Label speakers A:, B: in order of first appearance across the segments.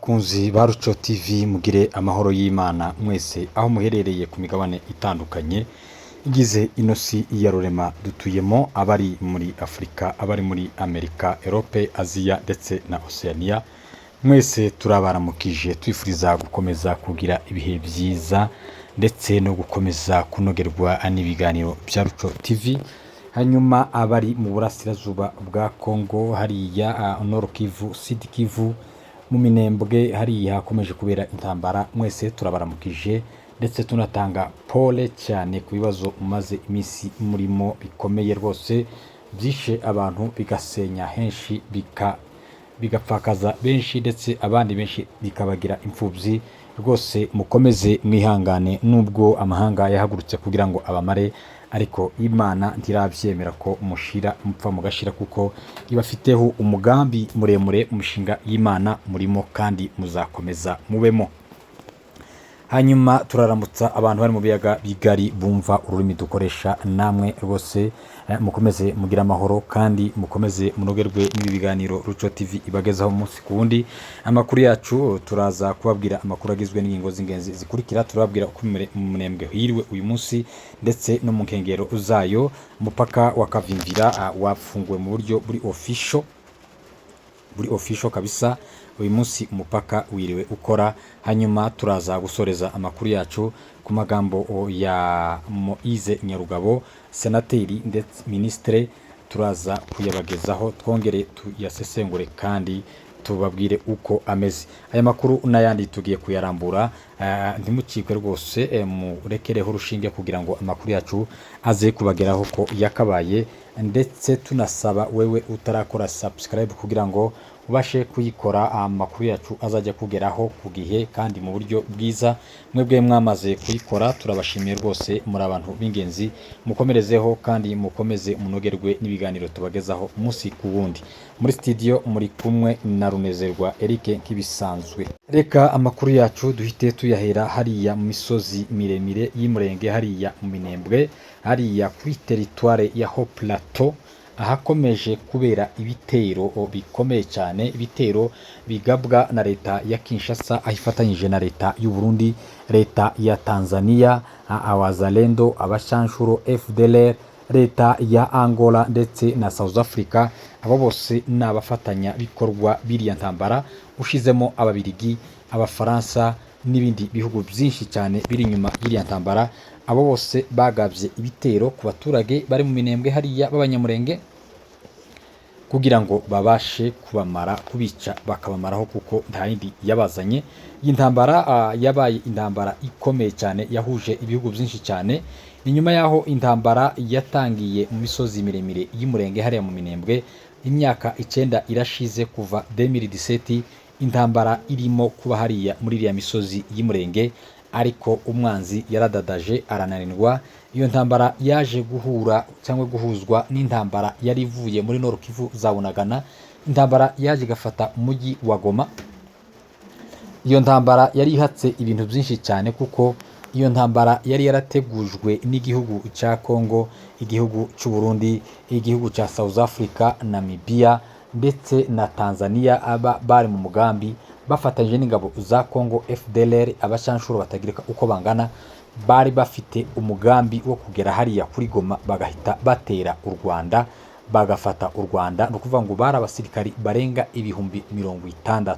A: Bakunzi ba Ruco TV, mugire amahoro y'Imana mwese aho muherereye ku migabane itandukanye igize ino si ya rurema dutuyemo, abari muri Afurika, abari muri Amerika, Europe, Aziya ndetse na Oceania, mwese turabaramukije, twifuriza gukomeza kugira ibihe byiza ndetse no gukomeza kunogerwa n'ibiganiro bya Ruco TV. Hanyuma abari mu burasirazuba bwa Congo hariya Nord Kivu, Sud Kivu, mu Minembwe hariya hakomeje kubera intambara, mwese turabaramukije ndetse tunatanga pole cyane ku bibazo mumaze iminsi murimo bikomeye rwose, byishe abantu, bigasenya henshi, bigapfakaza benshi ndetse abandi benshi bikabagira imfubyi. Rwose mukomeze mwihangane, nubwo amahanga yahagurutse kugira ngo abamare, ariko Imana ntirabyemera ko mushira, mupfa mugashira, kuko ibafiteho umugambi muremure mu mishinga y'Imana murimo kandi muzakomeza mubemo. Hanyuma turaramutsa abantu bari mu biyaga bigari bumva ururimi dukoresha, namwe rwose mukomeze mugire amahoro kandi mukomeze munogerwe n'ibi biganiro Ruco TV ibagezaho umunsi ku wundi. Amakuru yacu, turaza kubabwira amakuru agizwe n'ingingo z'ingenzi zikurikira. Turababwira uko mu Minembwe hiriwe uyu munsi ndetse no mu nkengero zayo. Umupaka wa Kavimvira wafunguwe mu buryo buri official, buri official kabisa. Uyu munsi umupaka wiriwe ukora. Hanyuma turaza gusoreza amakuru yacu ku magambo ya Moise Nyarugabo, senateri ndetse ministre. Turaza kuyabagezaho, twongere tuyasesengure kandi tubabwire uko ameze. Aya makuru n'ayandi tugiye kuyarambura, ntimucikwe rwose, murekereho urushinge kugira ngo amakuru yacu aze kubageraho ko yakabaye. Ndetse tunasaba wewe utarakora subscribe kugira ngo ubashe kuyikora, amakuru yacu azajya kugeraho ku gihe kandi mu buryo bwiza. Mwebwe mwamaze kuyikora, turabashimiye rwose, muri abantu b'ingenzi. Mukomerezeho kandi mukomeze munogerwe n'ibiganiro tubagezaho umunsi ku wundi. Muri studio muri kumwe na Runezerwa Eric nk'ibisanzwe. Reka amakuru yacu duhite tuyahera hariya mu misozi miremire y'Imurenge, hariya mu Minembwe, hariya kuri teritware ya Haut Plateau, ahakomeje kubera ibitero bikomeye cyane, ibitero bigabwa na leta ya Kinshasa aho ifatanyije na leta y'u Burundi, leta ya Tanzania, Abazalendo, Abashanshuro, FDLR, leta ya Angola ndetse na South Africa. Abo bose ni abafatanyabikorwa b'iriya ntambara, ushizemo Ababirigi, Abafaransa n'ibindi bihugu byinshi cyane biri inyuma y'iriya ntambara. Abo bose bagabye ibitero ku baturage bari mu Minembwe hariya b'Abanyamurenge kugira ngo babashe kubamara, kubica bakabamaraho, kuko nta yindi yabazanye. Iyi ntambara yabaye intambara ikomeye cyane yahuje ibihugu byinshi cyane. Ni nyuma y'aho intambara yatangiye mu misozi miremire y'Umurenge hariya mu Minembwe. Imyaka 9 irashize kuva 2017 intambara irimo kuba hariya muri iriya misozi y'Umurenge, ariko umwanzi yaradadaje arananirwa. Iyo ntambara yaje guhura cyangwa guhuzwa n'intambara yari ivuye muri Nord Kivu za Bunagana, intambara yaje igafata umujyi wa Goma. Iyo ntambara yari ihatse ibintu byinshi cyane, kuko iyo ntambara yari yarategujwe n'igihugu cya Congo, igihugu cy'u Burundi, igihugu cya South Africa, Namibia ndetse na Tanzania. Aba bari mu mugambi bafatanyije n'ingabo za Congo, FDLR, abashanshuro batagira uko bangana. Bari bafite umugambi wo kugera hariya kuri Goma, bagahita batera u Rwanda, bagafata u Rwanda. Ni ukuvuga ngo bari abasirikari barenga 60,000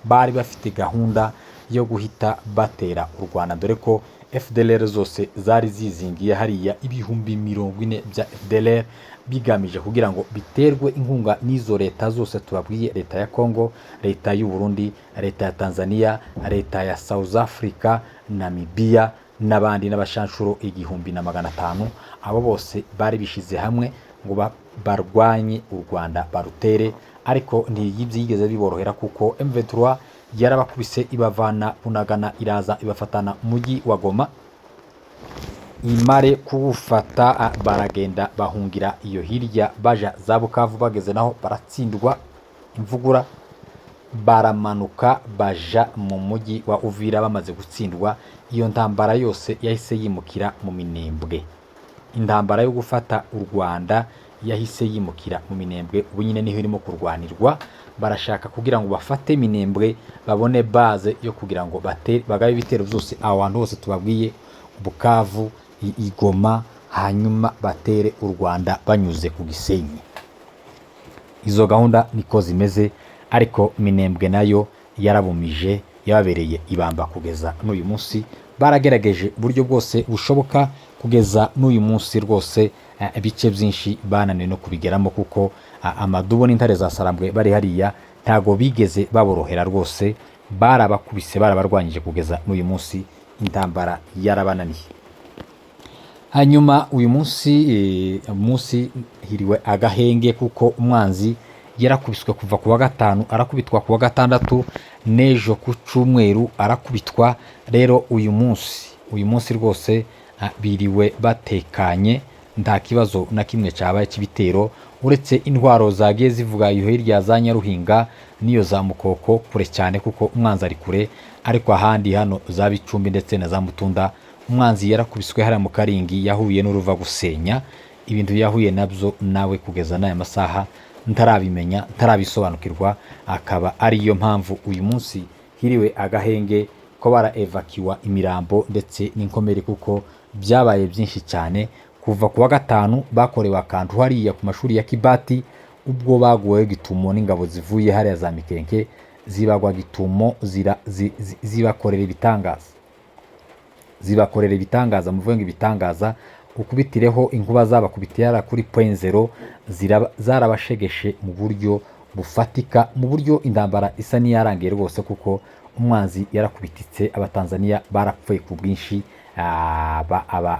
A: bari bafite gahunda yo guhita batera u Rwanda, dore ko FDLR zose zari zizingiye hariya, 40,000 bya FDLR, bigamije kugira ngo biterwe inkunga n'izo leta zose tubabwiye: leta ya Congo, leta y'u Burundi, leta ya Tanzania, leta ya South Africa, Namibia n'abandi, n'abashanshuro 1500. Abo bose bari bishyize hamwe ngo barwanye u Rwanda, barutere, ariko ntibyigeze biborohera kuko M23 yarabakubise, ibavana Bunagana, iraza ibafatana umujyi wa Goma. Imare kuwufata, baragenda bahungira iyo hirya baja za Bukavu. Bageze naho baratsindwa imvugura, baramanuka baja mu mujyi wa Uvira. Bamaze gutsindwa, iyo ntambara yose yahise yimukira mu Minembwe. Intambara yo gufata u Rwanda yahise yimukira mu Minembwe. Ubu nyine niho irimo kurwanirwa. Barashaka kugira ngo bafate Minembwe, babone base yo kugira ngo bagabe ibitero byose aho hantu hose tubabwiye, Bukavu, Igoma, hanyuma batere u Rwanda banyuze ku Gisenyi. Izo gahunda niko zimeze, ariko Minembwe nayo yarabumije, yababereye ibamba kugeza n'uyu munsi. Baragerageje uburyo bwose bushoboka kugeza n'uyu munsi rwose, ibice byinshi bananiwe no kubigeramo, kuko amadubu n'intare za Sarambwe bari hariya ntago bigeze baborohera rwose. Barabakubise, barabarwanyije, kugeza n'uyu munsi intambara yarabananiye. Hanyuma uyu munsi, munsi hiriwe agahenge, kuko umwanzi yarakubiswe kuva ku wa gatanu, arakubitwa ku wa gatandatu, n'ejo ku cyumweru arakubitwa. Rero uyu munsi rwose biriwe batekanye, nta kibazo na kimwe cyabaye cy'ibitero, uretse intwaro zagiye zivuga iyo hirya za Nyaruhinga n'iyo za Mukoko, kure cyane kuko umwanzi ari kure. Ariko ahandi hano za Bicumbi ndetse na za Mutunda, umwanzi yarakubiswe hariya mu Karingi, yahuye n'uruva gusenya. Ibintu yahuye nabyo nawe kugeza n'aya masaha ntarabimenya, ntarabisobanukirwa. Akaba ariyo mpamvu uyu munsi hiriwe agahenge, ko bara evakiwa imirambo ndetse n'inkomere, kuko byabaye byinshi cyane. Kuva ku wa gatanu bakorewe akantu hariya ku mashuri ya Kibati, ubwo baguweho gitumo n'ingabo zivuye hariya za Mikenke, zibagwa gitumo, zibakorera ibitangaza, zibakorera ibitangaza. Muvuge ngo ibitangaza, ukubitireho inkuba zabakubitiye hariya kuri point zero, zarabashegeshe mu buryo bufatika, mu buryo intambara isa n'iyarangiye rwose, kuko umwanzi yarakubititse. Abatanzaniya barapfuye ku bwinshi,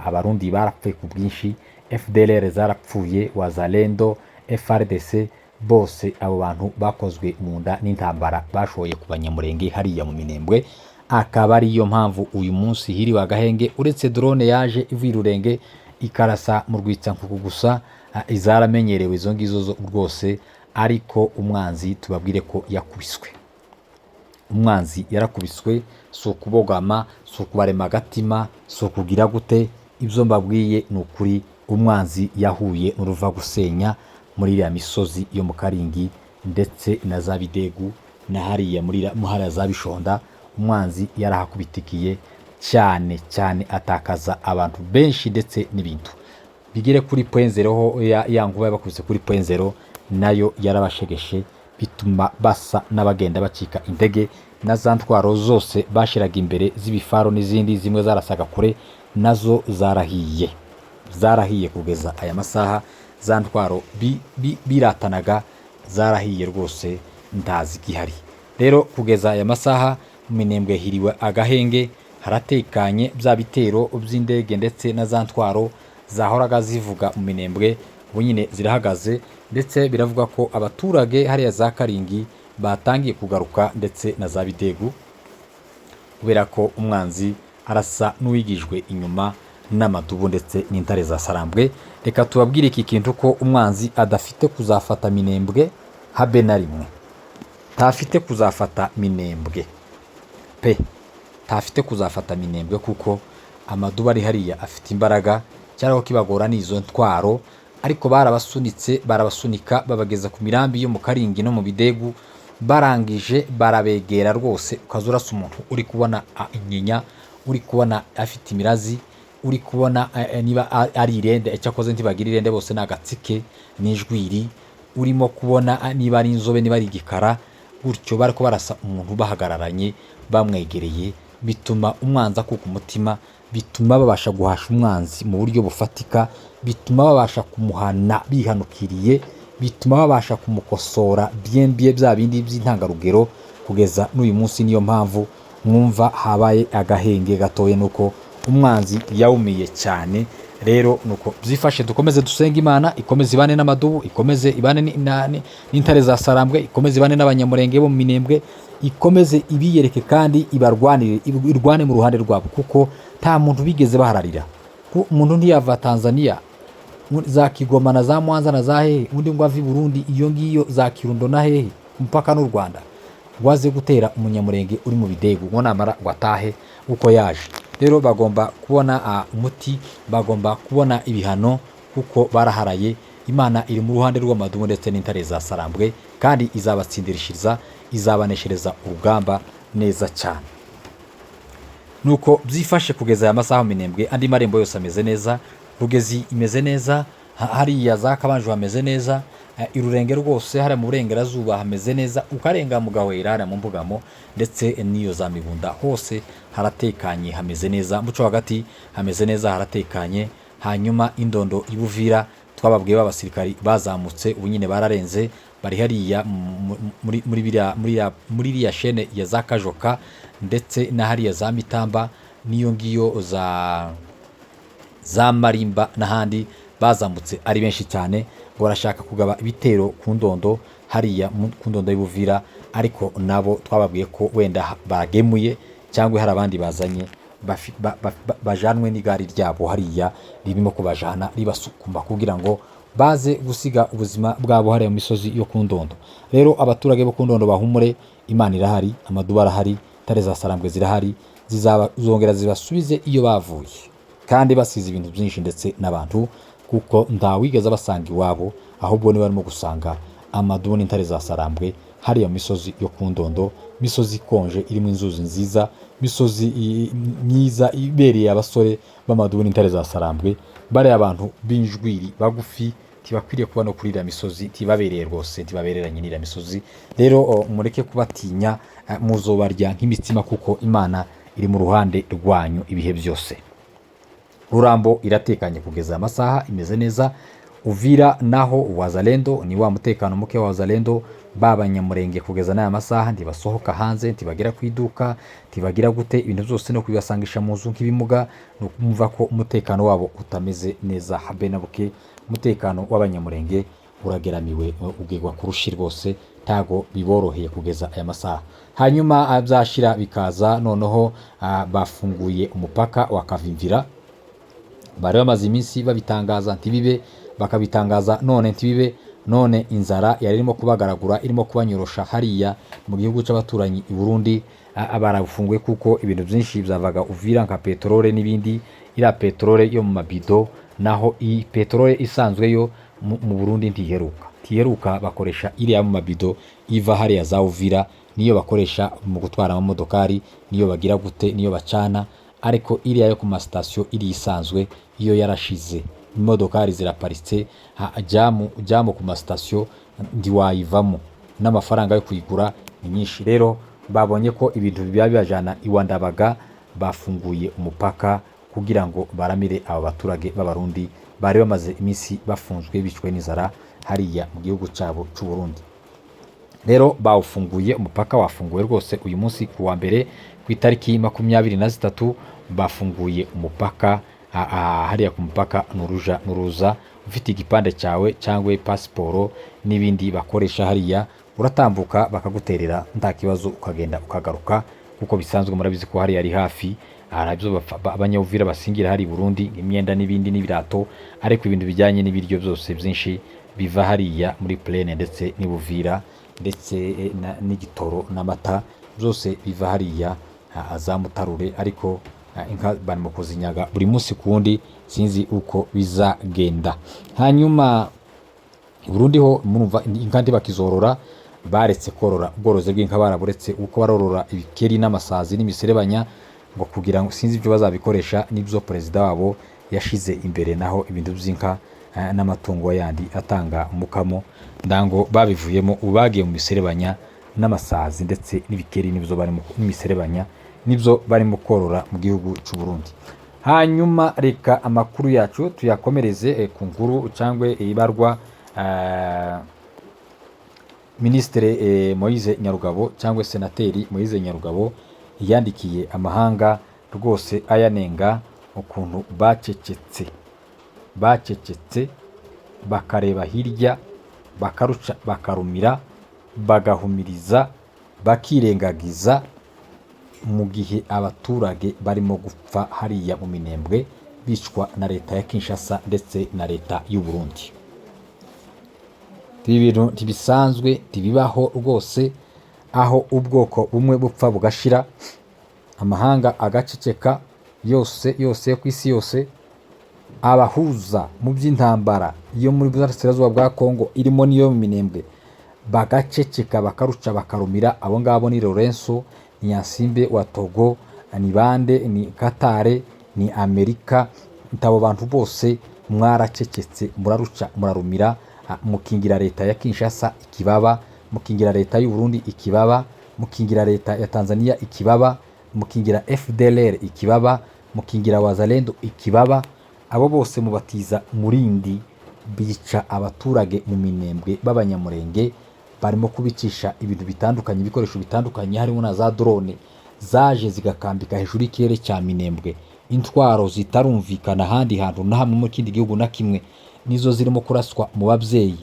A: Abarundi barapfuye ku bwinshi, FDLR zarapfuye, Wazalendo, FARDC, bose abo bantu bakozwe mu nda n'intambara bashoye ku Banyamurenge hariya mu Minembwe. Akaba ariyo mpamvu uyu munsi hiriwe agahenge, uretse drone yaje ivuye i Rurenge ikarasa mu Rwitsankuku gusa, izaramenyerewe izo ngizo zo rwose. Ariko umwanzi tubabwire ko yakubiswe, umwanzi yarakubiswe. Si ukubogama, si ukubarema agatima, si ukugira gute, ibyo mbabwiye ni ukuri. Umwanzi yahuye n'uruva gusenya muri iriya misozi yo mu Karingi ndetse na za Bidegu na hariya muri hariya za Bishonda. Umwanzi yarahakubitikiye cyane cyane, atakaza abantu benshi ndetse n'ibintu bigere kuri point zero. Ho ya nkuba yabakubise kuri point zero nayo yarabashegeshe, bituma basa n'abagenda bacika intege. Na za ntwaro zose bashiraga imbere z'ibifaro n'izindi zimwe zarasaga kure, nazo zarahiye, zarahiye kugeza aya masaha. Za ntwaro biratanaga zarahiye rwose, ntazigihari. Rero kugeza aya masaha mu Minembwe hiriwe agahenge, haratekanye. Bya bitero by'indege ndetse na za ntwaro zahoraga zivuga mu Minembwe ubu nyine zirahagaze, ndetse biravuga ko abaturage hariya za Karingi batangiye kugaruka ndetse na za Bidegu, kubera ko umwanzi arasa n'uwigijwe inyuma n'amadubu ndetse n'intare za Sarambwe. Reka tubabwire iki kintu, ko umwanzi adafite kuzafata Minembwe habe na rimwe. Ntafite kuzafata Minembwe pe, ntafite kuzafata Minembwe, kuko amadubu ari hariya afite imbaraga. Cyangwa kibagora ni izo ntwaro, ariko barabasunitse, barabasunika, babageza ku mirambi yo mu Karingi no mu Bidegu. Barangije barabegera rwose, ukaza urasa umuntu uri kubona inyinya, uri kubona afite imirazi, uri kubona niba ari irende. Icyakoze ntibagira irende bose, ni agatsike n'ijwiri. Urimo kubona niba ari inzobe, niba ari igikara gutyo, bariko barasa umuntu bahagararanye, bamwegereye. Bituma umwanzi akuka umutima, bituma babasha guhasha umwanzi mu buryo bufatika, bituma babasha kumuhana bihanukiriye, bituma babasha kumukosora bien bien, bya bindi by'intangarugero kugeza n'uyu munsi. Niyo mpamvu mwumva habaye agahenge gatoya, nuko umwanzi yawumiye cyane. Rero nuko byifashe. Dukomeze dusenge Imana ikomeze ibane n'amadubu, ikomeze ibane n'intare za Sarambwe, ikomeze ibane n'Abanyamurenge bo mu Minembwe, ikomeze ibiyereke kandi ibarwanire, irwane mu ruhande rwabo, kuko nta muntu bigeze bahararira. Umuntu ntiyava Tanzania za Kigoma na za Mwanza na za hehe, undi ngo ave i Burundi iyo ngiyo za Kirundo na hehe umupaka n'u Rwanda, ngo aze gutera Umunyamurenge uri mu Bidegu, ngo namara ngo atahe uko yaje. Rero bagomba kubona umuti, bagomba kubona ibihano, kuko baraharaye. Imana iri mu ruhande rw'amadubu ndetse n'intare za Sarambwe, kandi izabatsindirishiriza, izabaneshereza urugamba neza cyane. Nuko byifashe kugeza aya masaha mu Minembwe, andi marembo yose ameze neza, Rugezi imeze neza, hariya za Kabanju hameze neza, Irurenge rwose hariya mu burengerazuba hameze neza, ukarenga mu Gahwera hariya mu Mbugamo ndetse n'iyo za Mibunda hose haratekanye hameze neza, muco hagati hameze neza haratekanye. Hanyuma Indondo ibuvira twababwiye b'abasirikari bazamutse ubu nyine bararenze, bari hariya muri iriya shene ya za Kajoka ndetse na hariya za Mitamba n'iyo ngiyo za Marimba n'ahandi bazamutse ari benshi cyane, ngo barashaka kugaba ibitero ku Ndondo hariya ku Ndondo y'Ubuvira, ariko nabo twababwiye ko wenda bagemuye cyangwa hari abandi bazanye bajanwe n'igare ryabo hariya ririmo kubajana ribasukuma kugira ngo baze gusiga ubuzima bwabo hariya mu misozi yo ku Ndondo. Rero abaturage bo ku Ndondo bahumure, Imana irahari, amaduba arahari, intare za Sarambwe zirahari, zizongera zibasubize iyo bavuye, kandi basize ibintu byinshi ndetse n'abantu, kuko ntawigeze abasanga iwabo, ahubwo niba barimo gusanga amadubu n'intare za Sarambwe hariya mu misozi yo ku Ndondo, misozi ikonje irimo inzuzi nziza, misozi myiza ibereye abasore b'amadubu n'intare za Sarambwe. Bariya abantu b'injwiri bagufi ntibakwiriye kuba no kuri iriya misozi, ntibabereye rwose, ntibabereranye n'iriya misozi. Rero mureke kubatinya, muzobarya nk'imitsima kuko Imana iri mu ruhande rwanyu ibihe byose. Rurambo iratekanye kugeza amasaha imeze neza. Uvira naho Wazalendo ni wa mutekano muke wa Wazalendo b'abanyamurenge kugeza n'aya masaha ntibasohoka hanze, ntibagera ku iduka, ntibagira gute, ibintu byose no kubibasangisha mu nzu nk'ibimuga. Ni ukumva ko umutekano wabo utameze neza habe na buke. Umutekano w'abanyamurenge urageramiwe, ugegwa ku rushi rwose, ntago biboroheye kugeza aya masaha. Hanyuma byashira bikaza noneho bafunguye umupaka wa Kavimvira, bari bamaze iminsi babitangaza ntibibe, bakabitangaza none ntibibe, none inzara yari irimo kubagaragura, irimo kubanyorosha hariya mu gihugu cy'abaturanyi i Burundi, barafunguye kuko ibintu byinshi byavaga Uvira nka peterole n'ibindi. Iriya peterole yo mu mabido, naho iyi peterole isanzwe yo mu Burundi ntiheruka, bakoresha iriya mu mabido iva hariya za Uvira, niyo bakoresha mu gutwara amamodokari, niyo bagira gute, niyo bacana. Ariko iriya yo ku masitasiyo iri isanzwe iyo yarashize, imodokari ziraparitse, jamu ku masitasiyo ntiwayivamo, n'amafaranga yo kuyigura ni nyinshi. Rero babonye ko ibintu biba bibajana iwa Ndabaga, bafunguye umupaka kugira ngo baramire aba baturage b'Abarundi bari bamaze iminsi bafunzwe bicwe n'inzara hariya mu gihugu cyabo cy'u Burundi. Rero bawufunguye, umupaka wafunguwe rwose uyu munsi ku wa mbere ku itariki 23, bafunguye umupaka hariya ku mupaka n'uruja n'uruza. Ufite igipande cyawe cyangwa pasiporo n'ibindi bakoresha hariya, uratambuka bakaguterera nta kibazo, ukagenda ukagaruka kuko bisanzwe. Murabizi ko hariya ari hafi, hari ibyo abanyabuvira basingira hari i Burundi, imyenda n'ibindi n'ibirato, ariko ibintu bijyanye n'ibiryo byose byinshi biva hariya muri plene ndetse n'Ibuvira ndetse n'igitoro n'amata byose biva hariya za Mutarure. Ariko inka barimo kuzinyaga buri munsi ku wundi, sinzi uko bizagenda. Hanyuma i Burundi ho murumva inka ntibakizorora, baretse korora, ubworozi bw'inka baraburetse, uko barorora ibikeri n'amasazi n'imiserebanya ngo kugira ngo sinzi ibyo bazabikoresha, n'ibyo perezida wabo yashize imbere. Naho ibintu by'inka n'amatungo yandi atanga umukamo ndango babivuyemo, ubu bagiye mu miserebanya n'amasazi ndetse n'ibikeri, n'ibyo barimo n'imiserebanya nibyo barimo korora mu gihugu cy'u Burundi. Hanyuma reka amakuru yacu tuyakomereze ku nkuru cyangwa ibarwa Minisitiri Moise Nyarugabo cyangwa Senateri Moise Nyarugabo yandikiye amahanga rwose ayanenga ukuntu bacecetse bakareba hirya, bakaruca bakarumira, bagahumiriza, bakirengagiza mu gihe abaturage barimo gupfa hariya mu Minembwe bicwa na leta ya Kinshasa ndetse na leta y'u Burundi. Ibi bintu ntibisanzwe, ntibibaho rwose, aho ubwoko bumwe bupfa bugashira, amahanga agaceceka yose yose yo ku isi yose. Abahuza mu by'intambara yo muri Burasirazuba bwa Kongo, irimo n'iyo mu Minembwe, bagaceceka, bakaruca, bakarumira. Abo ngabo ni Lorenzo Nyasimbe wa Togo, ni bande? Ni Katare, ni Amerika. Abo bantu bose mwaracecetse, muraruca, murarumira, mukingira leta ya Kinshasa ikibaba, mukingira leta y'u Burundi ikibaba, mukingira leta ya Tanzania ikibaba, mukingira FDLR ikibaba, mukingira Wazalendo ikibaba. Abo bose mubatiza murindi, bica abaturage mu Minembwe b'Abanyamurenge. Barimo kubicisha ibintu bitandukanye, ibikoresho bitandukanye, harimo na za drone zaje zigakambika hejuru y'ikirere cya Minembwe, intwaro zitarumvikana ahandi hantu na hamwe mu kindi gihugu na kimwe, nizo zirimo kuraswa mu babyeyi.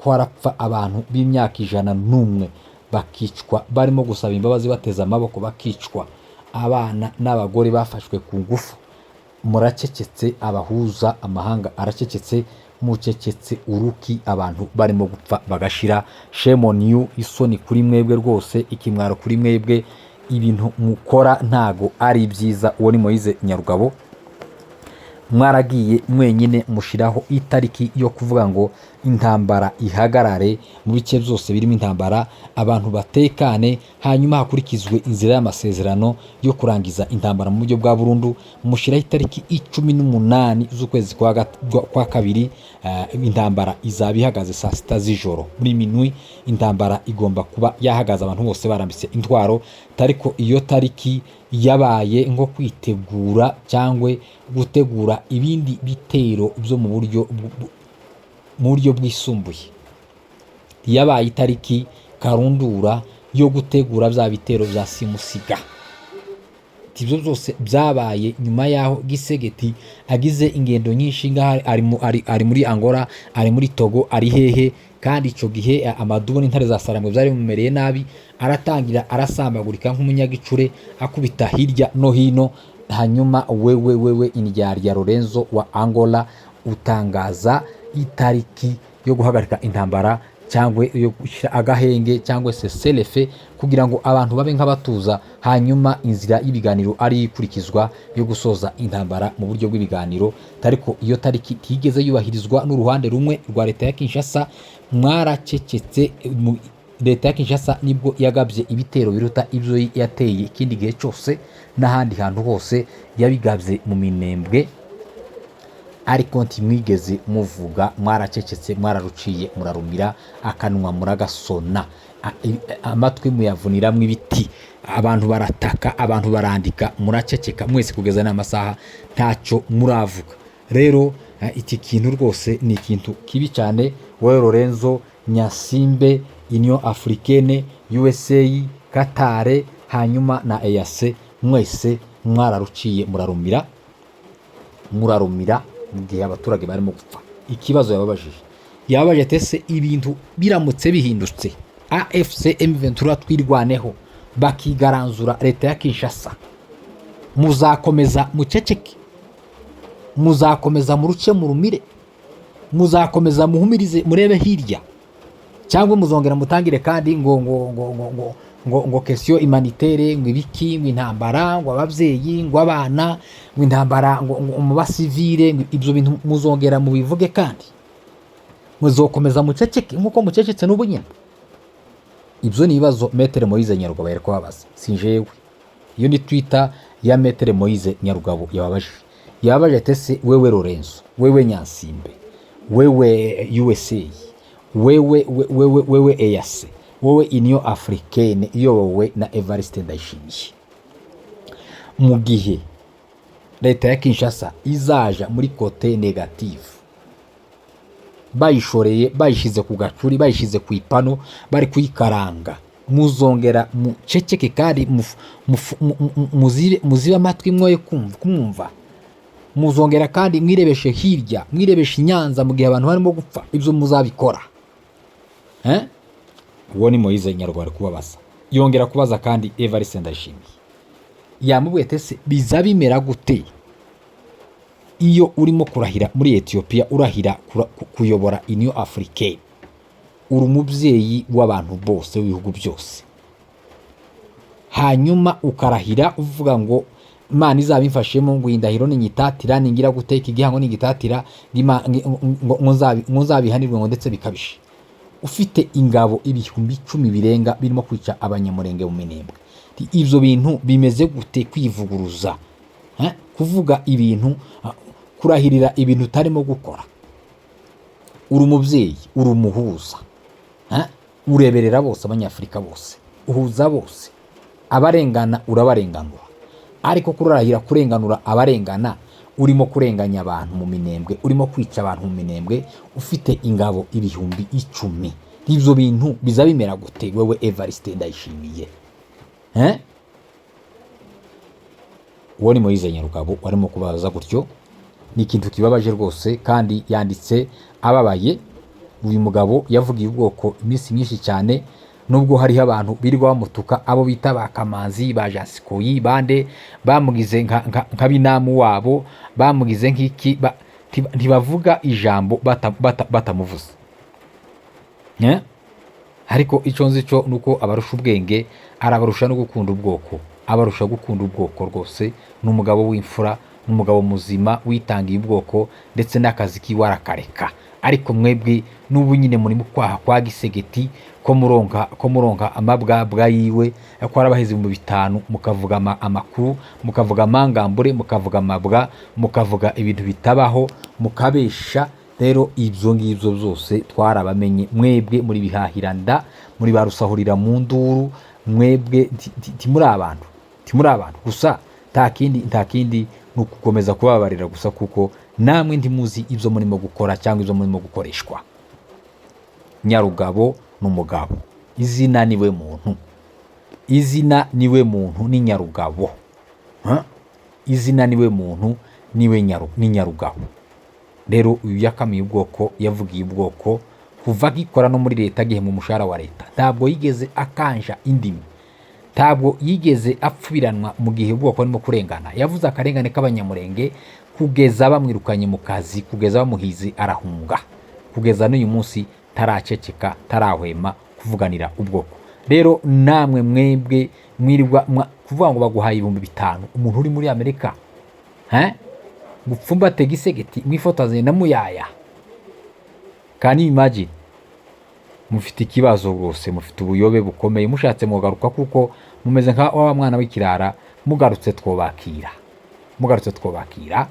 A: Ko harapfa abantu b'imyaka 101, bakicwa barimo gusaba imbabazi, bateze amaboko, bakicwa, abana n'abagore bafashwe ku ngufu, muracecetse. Abahuza, amahanga aracecetse. Mucecetse uruki abantu barimo gupfa bagashira? Shame on you, isoni kuri mwebwe rwose, ikimwaro kuri mwebwe. Ibintu mukora ntago ari byiza. Uwo ni Moise Nyarugabo. Mwaragiye mwenyine mushyiraho itariki yo kuvuga ngo intambara ihagarare mu bice byose birimo intambara, abantu batekane, hanyuma hakurikizwe inzira y'amasezerano yo kurangiza intambara mu buryo bwa burundu. Mushyiraho itariki 18 z'ukwezi kwa kabiri, intambara izaba ihagaze saa 6 z'ijoro, muri minuit intambara igomba kuba yahagaze, abantu bose barambitse intwaro. Ariko iyo tariki yabaye nko kwitegura cyangwa gutegura ibindi bitero byo mu buryo bwisumbuye. Yabaye itariki karundura yo gutegura bya bitero bya simusiga. Ibyo byose byabaye nyuma y'aho Tshisekedi agize ingendo nyinshi ngaha, ari muri Angola, ari muri Togo, ari hehe. Kandi icyo gihe amadubu n'intare za Sarambwe byari bimumereye nabi, aratangira arasambagurika nk'umunyagicure, akubita hirya no hino. Hanyuma wewe, wewe indyarya Lorenzo wa Angola, utangaza itariki yo guhagarika intambara cyangwa yo gushyira agahenge cyangwa se cessez-le-feu, kugira ngo abantu babe nk'abatuza, hanyuma inzira y'ibiganiro ari ikurikizwa yo gusoza intambara mu buryo bw'ibiganiro. Ariko iyo tariki itigeze yubahirizwa n'uruhande rumwe rwa leta ya Kinshasa. Mwaracecetse. Leta ya Kinshasa nibwo yagabye ibitero biruta ibyo yateye ikindi gihe cyose n'ahandi hantu hose, yabigabye mu Minembwe, ariko ntimwigeze muvuga. Mwaracecetse, mwararuciye, murarumira, akanwa muragasona, amatwi muyavuniramo ibiti. Abantu barataka, abantu barandika, muraceceka mwese. Kugeza n'amasaha ntacyo muravuga. Rero iki kintu rwose ni ikintu kibi cyane. Wowe Lorenzo Nyasimbe, Union Africaine, USA, Qatar, hanyuma na EAC, mwese mwararuciye, murarumira, murarumira mu gihe abaturage barimo gupfa. Ikibazo yababajije, yababajije ati: "Ese ibintu biramutse bihindutse, AFC M23, Twirwaneho bakigaranzura leta ya Kinshasa, muzakomeza muceceke? Muzakomeza muruce murumire? Muzakomeza muhumirize murebe hirya, cyangwa muzongera mutangire kandi ngo question humanitaire, ngo ibiki, ngo intambara, ngo ababyeyi, ngo abana, ngo intambara, ngo mu basivile, ngo ibyo bintu muzongera mubivuge? Kandi muzokomeza muceceke nk'uko mucecetse n'ubu nyine?" Ibyo ni ibibazo Maître Moise Nyarugabo yari kubabaza, si jewe. Iyo ni Twitter ya Maître Moise Nyarugabo yababajije. Yababajije ati: "Ese wewe Lorenzo, wewe Nyansimbe, wewe USA, wewe wewe wewe EAC, wowe Union Africaine iyobowe na Evariste Ndayishimiye, mu gihe leta ya Kinshasa izaja muri côté négative, bayishoreye, bayishyize ku gacuri, bayishyize ku ipanu, bari kuyikaranga, muzongera muceceke kandi muzibe amatwi mwoye kumwumva? Muzongera kandi mwirebeshe hirya, mwirebeshe i Nyanza mu gihe abantu barimo gupfa? Ibyo muzabikora, eh?" Uwo ni Moise Nyarwanda kubabaza. Yongera kubaza kandi Evariste Ndayishimiye, yamubwiye ati: "Ese biza bimera gute iyo urimo kurahira muri Etiyopiya, urahira kuyobora Union Africaine, uri umubyeyi w'abantu bose, w'ibihugu byose, hanyuma ukarahira uvuga ngo Imana izabimfashemo, ngo iyi ndahiro ninyitatira, ningira guteka igihango ningitatira, ngo nzabihanirwe, ngo ndetse bikabije. Ufite ingabo 10,000 birenga birimo kwica Abanyamurenge mu Minembwe. Ibyo bintu bimeze gute? Kwivuguruza, eh? Kuvuga ibintu, kurahirira ibintu utarimo gukora. Uri umubyeyi, uri umuhuza, eh? Ureberera bose, Abanyafurika bose, uhuza bose, abarengana urabarenganura. Ariko kurahira kurenganura abarengana, urimo kurenganya abantu mu Minembwe, urimo kwica abantu mu Minembwe, ufite ingabo 10,000, ibyo bintu biza bimera gute wewe Evariste Ndayishimiye, eh? Uwo ni Moise Nyarugabo warimo kubaza gutyo. Ni ikintu kibabaje rwose, kandi yanditse ababaye. Uyu mugabo yavugiye ubwoko iminsi myinshi cyane, nubwo hariho abantu birirwa bamutuka, abo bita ba Kamanzi, ba Jasikoyi, bande bamugize nka binamu wabo, bamugize nk'iki, ntibavuga ijambo batamuvuze. Eh? Ariko icyo nzi cyo ni uko abarusha ubwenge, arabarusha no gukunda ubwoko, abarusha gukunda ubwoko rwose. Ni umugabo w'imfura, ni umugabo muzima witangiye ubwoko, ndetse n'akazi kiwe arakareka. Ariko mwebwe n'ubu nyine muri mu kwaha kwa Gisegeti, ko muronka amabwabwa yiwe, ko arabaheze 5,000, mukavuga amakuru, mukavuga amangambure, mukavuga amabwa, mukavuga ibintu bitabaho, mukabesha. Rero ibyo ngibyo byose twarabamenye. Mwebwe muri bihahiranda, muri ba rusahurira mu nduru. Mwebwe ntimuri abantu, ntimuri abantu gusa. Nta kindi, nta kindi, ni ukukomeza kubabarira gusa, kuko namwe ntimuzi ibyo murimo gukora cyangwa ibyo murimo gukoreshwa. Nyarugabo ni umugabo, izina niwe muntu, izina niwe muntu, ni Nyarugabo. Huh? Izina niwe muntu, niwe ni Nyarugabo. Rero uyu yakamiye ubwoko, yavugiye ubwoko kuva agikora no muri leta, agihembwa umushahara wa leta. Ntabwo yigeze akanja indimi, ntabwo yigeze apfubiranwa mu gihe ubwoko burimo kurengana. Yavuze akarengane k'Abanyamurenge kugeza bamwirukanye mu kazi, kugeza bamuhize arahunga, kugeza n'uyu munsi taraceceka, tarahwema kuvuganira ubwoko. Rero namwe mwebwe mwirirwa kuvuga ngo baguhaye 5,000, umuntu uri muri Amerika, hein? Gupfumbate Gisegeti mwifotozanye na Muyaya, can you imagine? Mufite ikibazo rwose, mufite ubuyobe bukomeye. Mushatse mugaruka, kuko mumeze nka wa mwana w'ikirara. Mugarutse twobakira, mugarutse twobakira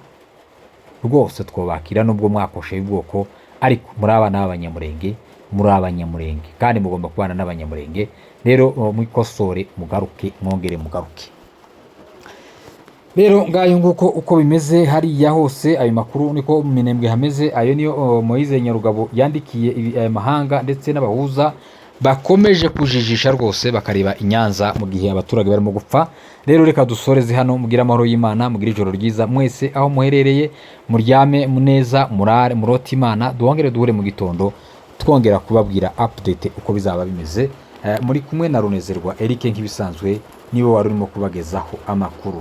A: rwose, twobakira, nubwo mwakosheye ubwoko. Ariko muri abana b'Abanyamurenge, muri Abanyamurenge kandi mugomba kubana n'Abanyamurenge. Rero mwikosore, mugaruke, mwongere mugaruke. Rero ngayo nguko uko bimeze hariya hose. Ayo makuru niko mu Minembwe hameze. Ayo niyo Moise Nyarugabo yandikiye aya mahanga ndetse n'abahuza bakomeje kujijisha rwose, bakareba i Nyanza mu gihe abaturage barimo gupfa. Rero reka dusoreze hano. Mugire amahoro y'Imana, mugire ijoro ryiza mwese aho muherereye, muryame neza, murare murote Imana. Duhongere duhure mu gitondo twongera kubabwira update uko bizaba bimeze. Muri kumwe na Runezerwa Eric nk'ibisanzwe, niwe wari urimo kubagezaho amakuru.